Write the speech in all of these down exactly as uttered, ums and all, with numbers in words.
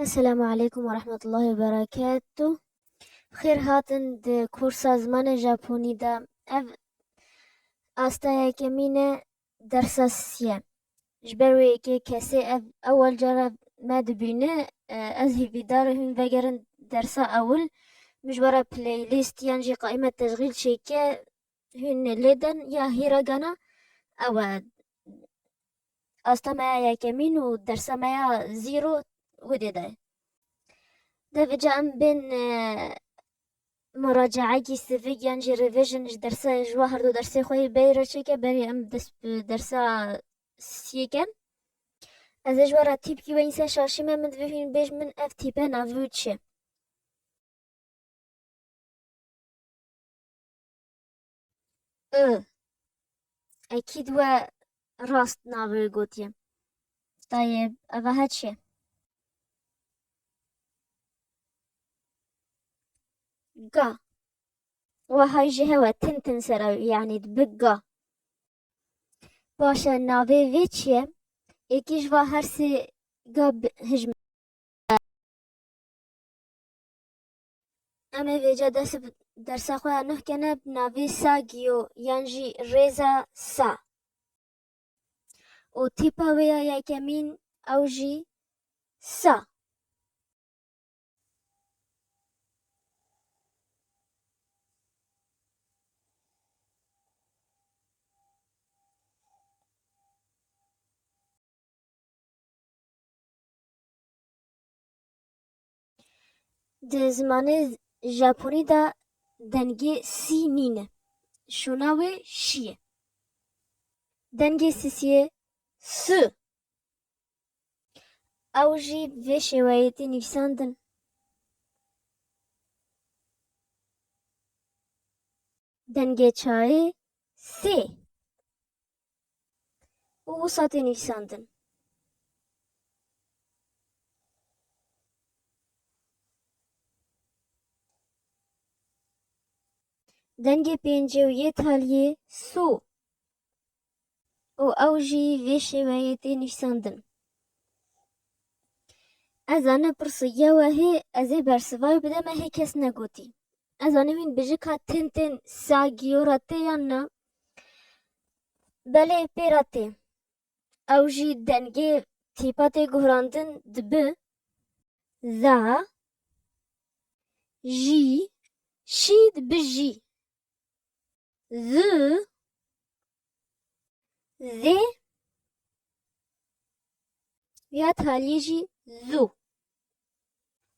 Esselamu aleykum ve rahmetullahi ve berekatuh. Xêr hatin di kursa zimanê Japonî de. Ev asta yekemîn e, dersa sisê ye. Ji ber wê yekê kesê ev ewel cara me dibîne, e, ez hîvîdar hûn vegerin dersa ewil. Min ji we re playlist yan jî qaîme teşxîl çêke, hûn lê den ya hîra gana ew e. Asta me ya yekemîn û dersa me ya zîro hûdê de ye. De vêca em bên, e, muracaekî sivik yan jî revision ji dersa, ji wa her du dersê xwe yê bêyî re çêke, berî em dest bi dersa siyê ken. Ez ê ji we re tîpkî weyîn ser şaşî me, min divê hûn bêjin min ev tîpe navê wî çi ye? I. Ekîd we rast navê wî gotiye. Tayê, eva he çi ye? Ga. Wa hay jî hewe, tin tin ser ew, yanî dibe ga. Baş e, navê vê çi ye? Êkî ji va her sê ga bi-, hijme. Em ê vêca dest bi dersa xwe ya nuh kene bi navê Sagiyo yan jî rêza sa. Û tîpa wê ya yekemîn ew jî sa. Di zimanê Japonî de dengê sî nîne. Şûna wê şî ye. Dengê sisiyê s. Ew jî vê şêweyê tê nivîsandin. Dengê çayê sê. Û wisa tê nivîsandin. Dengê pêncê û yê taliyê so. Û ew jî vê şêweyê tê nivîsandin. Ez ane pirsiya we hê, ez ê bersiva wê bideme, hê kes negotî. Ez ane wîn bijika tin tin sa giyo ra tê yan na? Belê pê ra tê. Ew jî dengê tîpa tê guhrandin dibi za, jî, şî dibi jî. Zû, zê, ya taliyê jî zû.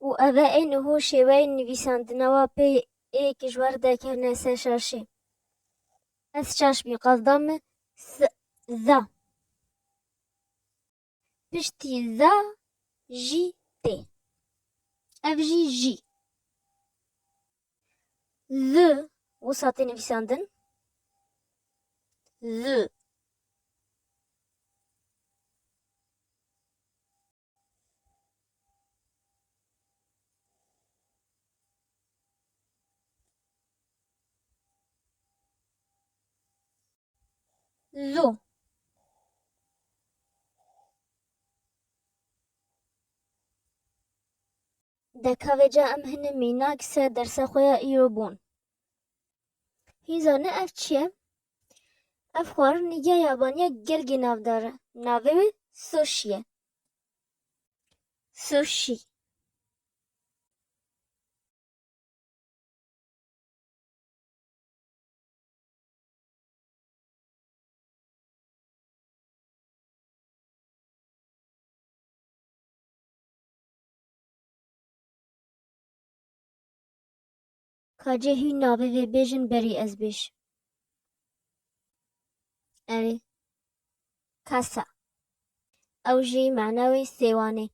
Û ev e ê niho şêweyên nivîsandina wa pê ê ki ji we re derkevine ser şaşê. Ez şaş bî, qazda min s-, za. Piştî za jî tê. Ev jî jî. Zi, wisa tê nivîsandin. Zi. Zu. De ka vêca em hinek mînak ser dersa xwe ya îro bûn. Hîn zanî ev çi ye? Ev xwarin ya yabaniya gelgî navdar e. Navê wê sushi ye. Sushi. Ka cê hîn navê vê bêjin berî ez bêj. Erê. Kasa. Ew jî mana wê sêwanê.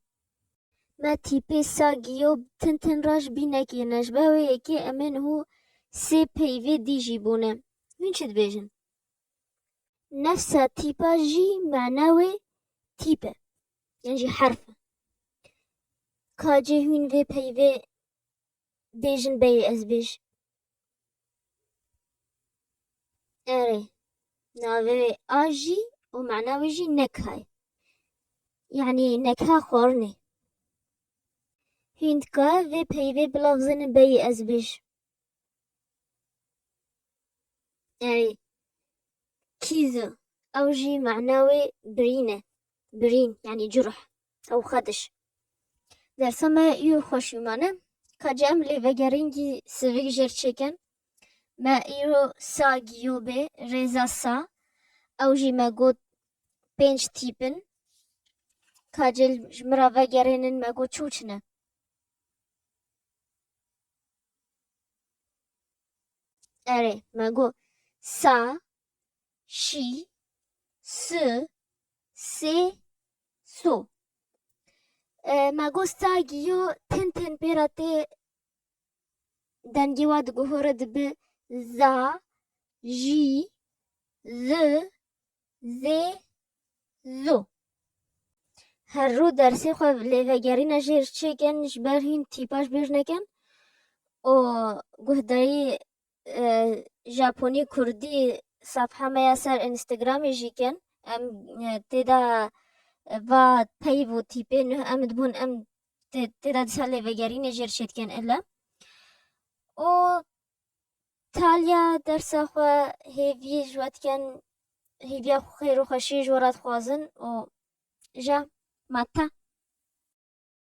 Me tîpê sa giyo bi tin tin re ji bîr nekirine, ji ber wê yekê em ê niho sê peyvê dî jî bûne. Hûn çi dibêjin? Nefsa tîpa jî mana wê tîp e. Yan jî herf e. Ka cê hûn vê peyvê bêjin beyê ez bêj. Erê. Navê wê a jî û mana wê jî nekha ye. Yanî nekha xwarinê. Hîn dika vê peyvê bilafzin beyî ez bêj. Erê. Kîzo. Ew jî mana wê birîn e. Birîn, yanî curuh. Ew xediş. Dersa me îro xweşî mane. Ka cem lê vegerîngî sivik jêr çêkin. Me îro sa giyo bê, rêza sa. Ew jî me got pênc tîp in. Ka cil ji min re vegerênin me got çû çi ne. Erê, me got sa, şî, si, sê, so. E, me got sa giyo tin tin pê re tê dengê wa diguhore dibe za, jî, zi, zê, zo. Her rû dersê xwe lêvegerîne jêr çêkin, ji ber hîn tîpa ji bêr nekin. Û guhdarî, e, Japonî, Kurdî safha me ya ser Instagramê jî kin. Em, e, tê de, e, va peyv û tîpê nuh em dibûn, em tê, tê de dîsa lêvegerînê jêr çêdikin ile. Û taliya dersa xwe hêvî ji we dikin, hêviya xêr û xweşî ji we re dixwazin û ja mata.